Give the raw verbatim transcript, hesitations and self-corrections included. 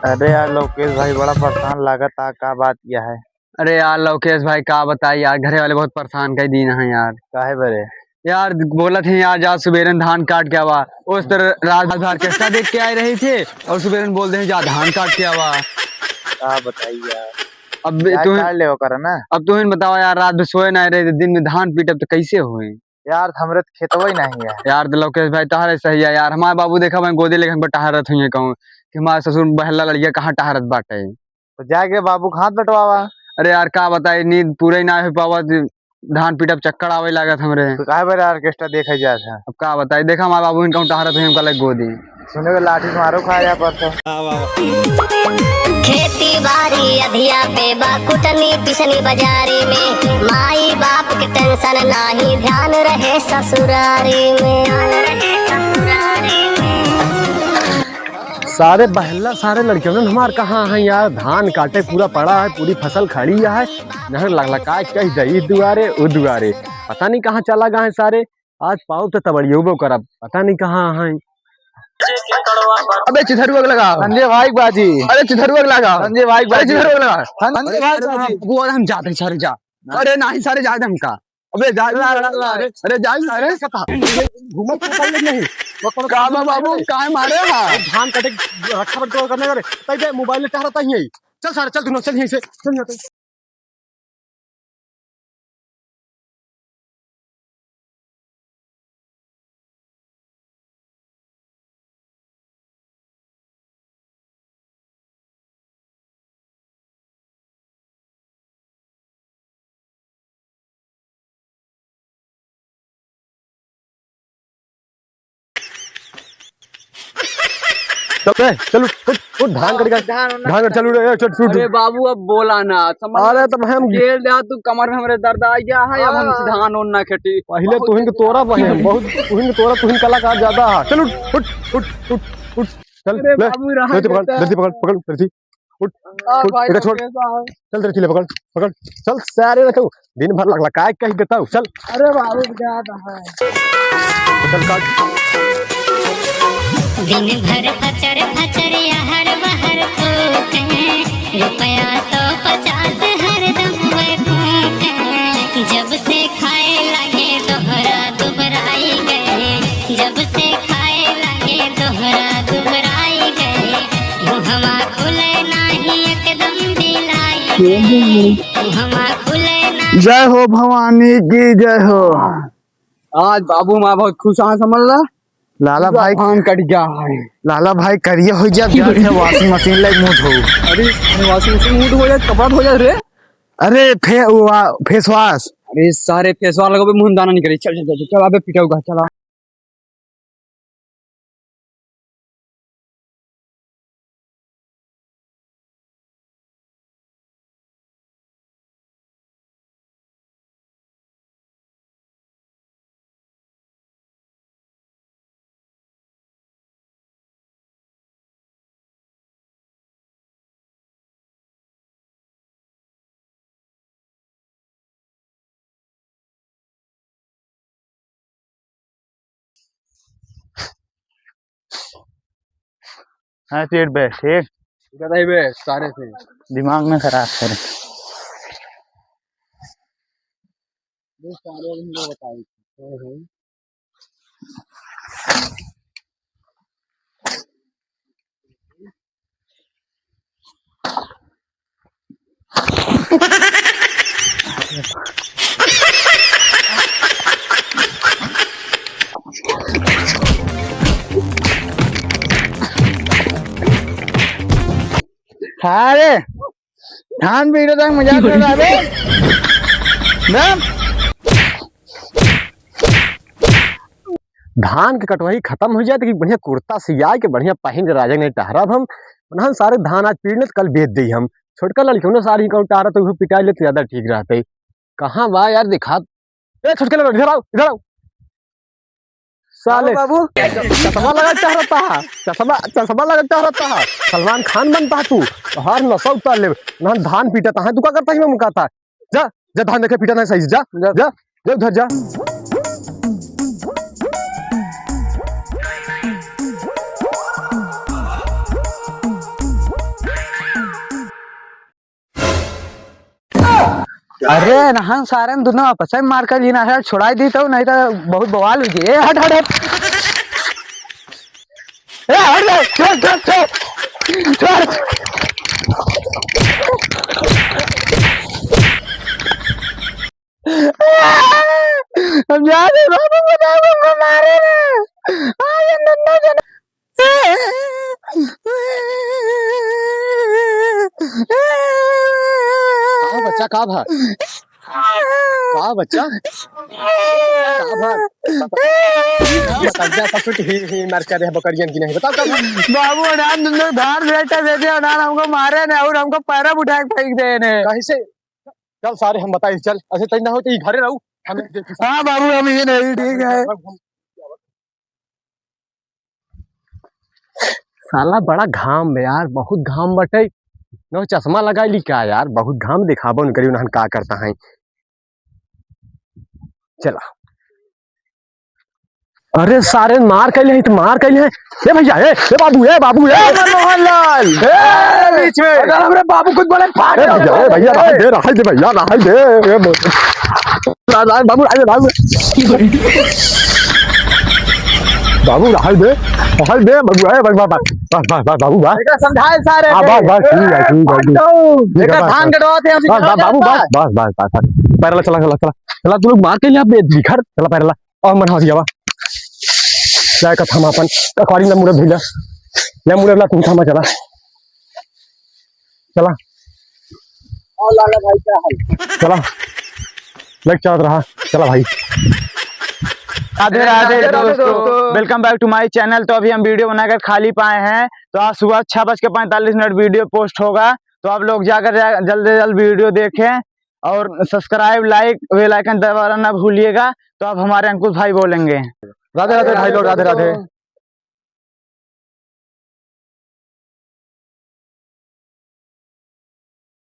अरे यार लौकेश भाई, बड़ा परेशान लागत आ, का बात क्या है? अरे यार लौकेश भाई, का बताई यार, घरे वाले बहुत परेशान कइ दीन हैं यार। काहे बरे? यार बोलत हैं यार, जा सुबेरे धान काट के आवा। उस तरह रात भर orchestra देख के आए रहे थे और सुबेरे बोल दे जा धान काट के आवा। का बताई यार, अब जा तुम काट ले ओकर ना। अब तुम बतावा यार, रात भर सोए ना रहे, दिन में धान पीटब तो कैसे होए? यार, हमरे त खेतवा ही नहीं है। यार, त लौकेश भाई, तोहरे सही है यार। हमारे बाबू देखा, मैं गोदी लेके हमको टहरत हुई है, कहूँ कि हमारे ससुर बहला लड़िया कहाँ टहरत बाटे। तो जाके बाबू के हाथ बटवावा। अरे यार, का बताई, नींद पूरा ही ना हो पावा, धान पीटा पे चक्कर आवे लागत हमरे। तो काहे बरे orchestra देखे जात है? अब का बताई, देखा हमारे बाबू इनका टहरत हुई, हमका लग गोदी। सुने के लाठी से मारो खाया परसों। खेती बारी अधिया पे बा, कुटनी पिसनी बाजारी में, माई बाप के tension नाही, ध्यान रहे ससुरारी में। सारे बहला, सारे लड़कियों ने हमार कहाँ हैं यार, धान काटे पूरा पड़ा है, पूरी फसल खड़ी है, नहर लग लगा कह दे, ई दुआरे, उ दुआरे, पता नहीं कहाँ चला गए हैं सारे। आज पाउब त तबड़ियबो करब, पता नहीं कहाँ हैं। अबे चिथरुआ के लगा। संजय भाई के बाजी। अरे चिथरुआ के लगा। संजय भाई के अरे बाजी। चिथरुआ के लगा। संजय भाई के बाजी। वो हम जाते हैं, सर जा। अरे नहीं सर, जाए दे हमका। अबे जा, जा, जा, जा, अरे, अरे जा, अरे घूमत निकल नहीं। का बा बाबू, काहे मारे हा? धान कटे, रक्षा बंटवारा करने का रे। तै दे मोबाइल ले टहरता ही है। चल सारे, चल दोनों, चल यहीं से, चल यहाँ से। चल बे, चल उठ, उठ, उठ, धान कट गया। धान ओन ना धान कट, चल उठ, ए, चल, उठ, उठ। अरे बाबू, अब बोला ना, समझ अरे, तब हम जेल जा, तू कमर में हमरे दर्द आ गया है, अब हम हाँ। धान ओन ना कटी। पहिले बहुत तुहिन के तोरा बहे, बहुत तुहिन के तोरा, तुहिन कलाकार ज्यादा है। चल उठ, उठ, उठ, उठ, उठ, उठ। चल, अरे ले, बाबू, रहा धरती पकड़, देता। धरती पकड़, पकड़, धरती। उठ, आ, उठ, भाई, एका छोड़। कैसा है? चल, तेरे चीले पकड़, पकड़। चल, सारे रखो। दिन भर लगला, काय कही देता हूँ, चल। अरे बाबू, ज्यादा है। चल, काट। दिन भर फचर फचर यहर बहर फूके, रुपया सौ पचास हरदम वे फूके। जब से खाए लगे दोहरा दुबराई गए, जब से खाए लगे दोहरा दुबराई गए, मुहवा खुले नाही एकदम बिलाई गए, मुहवा खुले ना। जय हो भवानी की जय हो। आज बाबू माँ बहुत खुश हैं, समझ ला। लाला पूरा भाई, धान कट गया है। लाला भाई करिया हो जा, जा, जा washing machine लाइक मुंह धो। अरे, washing machine मुंह धो जाए, कपड़ा धो जाए रे। अरे, फे-, वा-, face wash। अरे, सारे face wash लगो, मुंह दाना निकले। चल, चल, चल, चल, अबे पिटाऊगा, चला। हाँ, सीट बैठ, ठीक। गदाई बे, सारे से। दिमाग में खराब करे। ये सारे इनको बताइए। हम्म। अरे, धान पीटे तक मजाक उड़ा रहा बे। ना? धान के कटवाई खतम होइ जाए, त कि बढ़िया कुर्ता सियाए के बढ़िया पहिन के राजा ने टहरब हम। उन्हन सारे धान आज पीट लेत, कल बेच देई हम। छोटका लड़कियों ने सारी कहूँ टहरत, तो उहे पिटाई लेत ज्यादा ठीक रहते। कहाँ बा यार, दिखात। ए, छोटका लड़का, इधर आओ, इधर आओ। साले, बाबू। चश्मा लगा टहरता है, चश्मा, चश्मा लगा टहरता है। सलमान खान बनता है तू, तोहार नशा उतार ले। ना धान पीटता है, तू का करता है, मैं मुकाता। जा, जा धान देखे पीटा ना सही से, जा, जा। जा, जा उधर जा। अरे नहन सारन दुनो आपस में मार कर लीना है, छोड़ाई दी तो नहीं तो बहुत बवाल हो जाए। ए, हट, हट, हट। ए, हट जा, छोड़, छोड़, छोड़। छोड़। हम जा रहे बाबू को, बाबू को मारे रे। आज हम दोनों जने का बच्चा, का भा? का बच्चा? का भा? बता, जा, ससुर की ही, ही मार कर रहे बकरियन की नहीं। बताओ, का भा? बाबू, अनार दुनो धार बेटा दे दे, अनार हमको मारे ने और हमको पैरा उठा के फेंक दे ने। कैसे? चल सारे, हम बताई, चल। ऐसे तैं ना हो तो ई घरे रहू, हम देखी। हाँ बाबू, हम ये नहीं, ठीक है। साला बड़ा घाम बे यार, बहुत घाम बटे। न चश्मा लगाई ली का यार, बहुत घाम दिखाबो न करी, उन्हन का करता है। चला। अरे सारे मार कैले है, तो मार कैले है। ए भैया, ए, ए बाबू, ए बाबू, ए। ए मोहनलाल। ए, बीच में। अगर हमरे बाबू कुछ बोले, फाड़ ए भैया, ए भैया, रहाई दे, रहाई दे भैया, रहाई दे। ए बो-, ला, ला, बाबू, रहाई दे, बाबू। बाबू, रहाई दे, रहाई दे, बाबू, ए, बस, बस, बस, बाबू, बस। एकरा समझाए सारे हाँ, के। बस, बस, ठीक है, ठीक है, ठीक है। फाड़ दो। ठीक है, एकरा बस, धान बस। कटवाते हैं, हम बस, बस, बाबू, बस, बस, बस, बस, बस। पैरला चला, चला, चला। चला, तू लोग मार के यहाँ पे बिखर, चला पैरला। और मन हट गया बा। जाए का थामा अपन, अखबारी ना मुड़े भैया। ना मुड़े वाला कुंठा में चला। चला। और लाला भाई क्या हाल? चला। लाइक चलत रहा। चला भाई। राधे राधे राधे राधे दोस्तों, दोस्तों। Welcome back to my channel। तो अभी हम वीडियो बनाकर खाली पाए हैं, तो आज सुबह छह बज के पैंतालीस मिनट वीडियो पोस्ट होगा, तो आप लोग जाकर जा-, जल्द से जल्द वीडियो देखें और सब्सक्राइब, लाइक, बेल आइकन दबाना ना भूलिएगा। तो अब हमारे अंकुश भाई बोलेंगे। राधे राधे भाई लोग, राधे राधे।